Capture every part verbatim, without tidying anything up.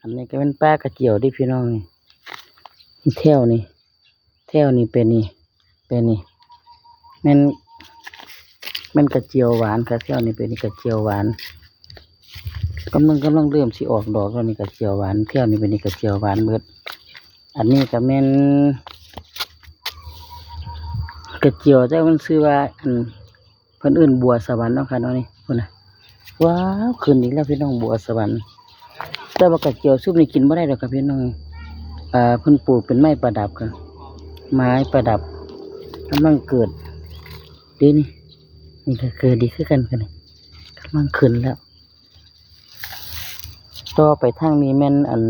อันนี้ก็เป็นปลากระเจียวเด้พี่น้องนี่ แถวนี่ แถวนี่เป็นนี่ เป็นนี่ แม่น แม่นกระเจียวหวานค่ะ แถวนี่เป็นนี่กระเจียวหวาน กำลัง กำลังเริ่มสิออกดอกแล้วนี่กระเจียวหวาน แถวนี่เป็นนี่กระเจียวหวานเบิด อันนี้ก็แม่น กระเจียว แต่มันชื่อว่า อัน เพิ่นเอิ้นบัวสวรรค์เนาะค่ะเนาะนี่ พุ้นน่ะ ว้าว ขึ้นอีกแล้วพี่น้อง บัวสวรรค์ แต่ว่ากระเจียวซุมนี่กินบ่ได้ดอกค่ะพี่น้อง อ่า เพิ่นปลูกเป็นไม้ประดับค่ะ ไม้ประดับ กำลังเกิด เด้นี่ นี่ก็เกิดดีคือกันค่ะนี่ กำลังขึ้นแล้ว ต่อไปทางนี้แม่นอัน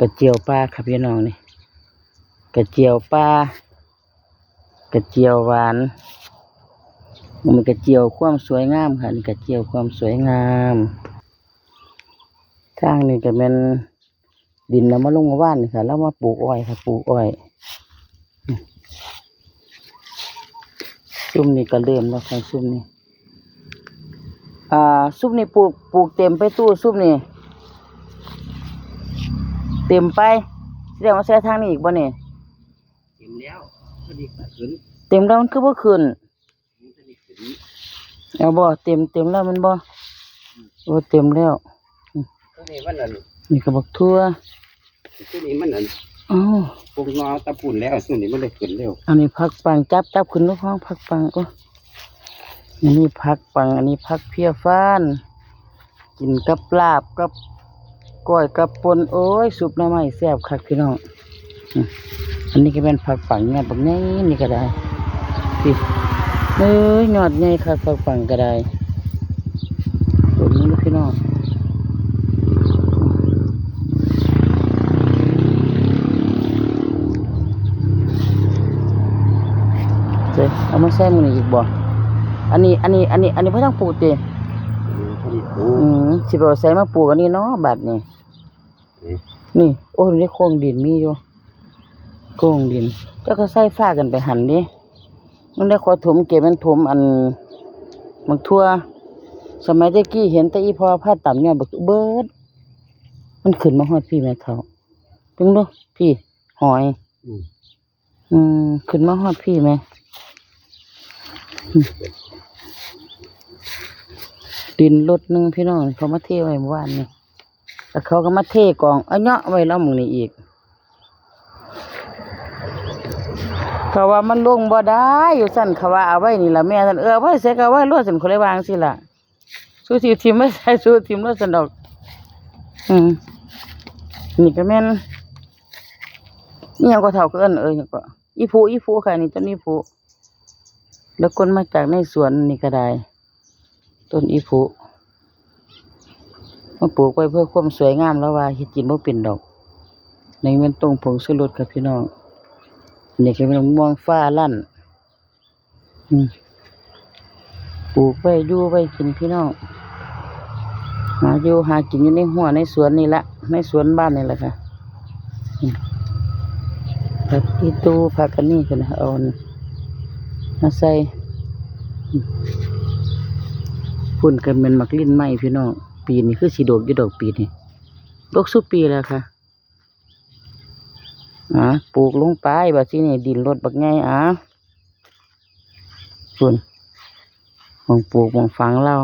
กระเจียวป่าค่ะพี่น้องนี่ กระเจียวป่า กระเจียวหวาน มันกระเจียวความสวยงามค่ะ นี่กระเจียวความสวยงาม ทางนี้ก็แม่นดินเอามาลงเมื่อวานนี่ค่ะ แล้วมาปลูกอ้อยค่ะ ปลูกอ้อย ซุมนี่ก็เริ่มแล้วค่ะ ซุมนี่ อ่า ซุมนี่ปลูก ปลูกเต็มไปตู้ ซุมนี่ เต็มไป สิได้มาใส่ทางนี้อีกบ่นี่ เต็มแล้ว พอดีก็ขึ้น เต็มแล้วมันคือบ่ขึ้น มันจะได้ขึ้น เอาบ่ เต็ม เต็มแล้วมันบ่ โอ้ เต็มแล้ว ตัวนี้มันนั่น นี่ก็บักถั่ว ตัวนี้มันนั่น อ๋อ ปลูกหน่อตะปูนแล้ว ตัวนี้มันได้ขึ้นเร็ว อันนี้ผักปัง จับ จับขึ้นลูก ผักปัง โอ้ อันนี้ผักปัง อันนี้ผักเพี้ยฟ้าน กินกับลาบ กับก้อย กับป่น โอ้ย ซุปหน่อไม้แซ่บคักพี่น้อง อืม อันนี้ก็แม่นผักปัง ยอดบักใหญ่นี่ก็ได้ นี่ เอ้ย ยอดใหญ่คัก ผักปังก็ได้ โอ้ย นี่พี่น้อง เจ้ย เอามาใส่มื้อนี้อีกบ่ อันนี้ อันนี้ อันนี้ อันนี้บ่ทันปลูกติ อืม อันนี้ปลูก อืม สิไปเอาใส่มาปลูกอันนี้เนาะ บัดนี้ อืม นี่ โอ้ย ในโครงดินมีอยู่ โครงดิน เจ้าก็ใส่ฟ้ากันไปหั่นเด้ มันได้ขอถม เก็บมันถมอัน บักถั่ว สมัยแต่กี้เห็นแต่อีพ่อพาตำเนี่ยบักเบิด มันขึ้นมาฮอดพี้แม่เฒ่า เบิ่งดู พี้ หอย อืม อืม ขึ้นมาฮอดพี้แม่ อืม ดินรถหนึ่งพี่น้อง เขามาเทไว้เมื่อวานนี่ แล้วเขาก็มาเทกองเอาเนาะไว้แล้วหม่องนี้อีก เขาว่ามันลงบ่ได้อยู่ซั่น เขาว่าเอาไว้นี่ล่ะแม่ซั่น เออ เอาไว้ใส่ก็เอาไว้โลดซั่น เขาเลยว่าจั่งซี้ล่ะ สู้สิถิ่มไว้ใส่ สู้ถิ่มโลดซั่นดอก อืม นี่ก็แม่น อิหยังก็เฒ่าก็เอิ้น เอ้ย ก็ อีผู้ อีผู้ค่ะ นี่ต้นอีผู้ แล้วคนมาจากในสวนนี่ก็ได้ ต้นอีผู้ มาปลูกไว้เพื่อความสวยงาม แล้วว่าเฮ็ดกินบ่เป็นดอก นี่แม่นต้งผงชูรสค่ะพี่น้อง นี่ก็แม่นมะม่วงฟ้าลั่น อืม ปลูกไว้อยู่ไว้กินพี่น้อง หาอยู่หากินอยู่ในฮั้วในสวนนี่ละ ในสวนบ้านนี่แหละค่ะ อืม ผักอีตู ผักอันนี้กันนะ เอามาใส่ อืม พุ้นก็แม่นหมากลิ้นไม้พี่น้อง ปีนี้คือสิดกอยู่ดอกปีนี้ ดกซุปีแล้วค่ะ อ่า ปลูกลงไป บัดทีนี้ดินรถบักใหญ่ อ่า พุ้น หม่องปลูกหม่องฝังลาว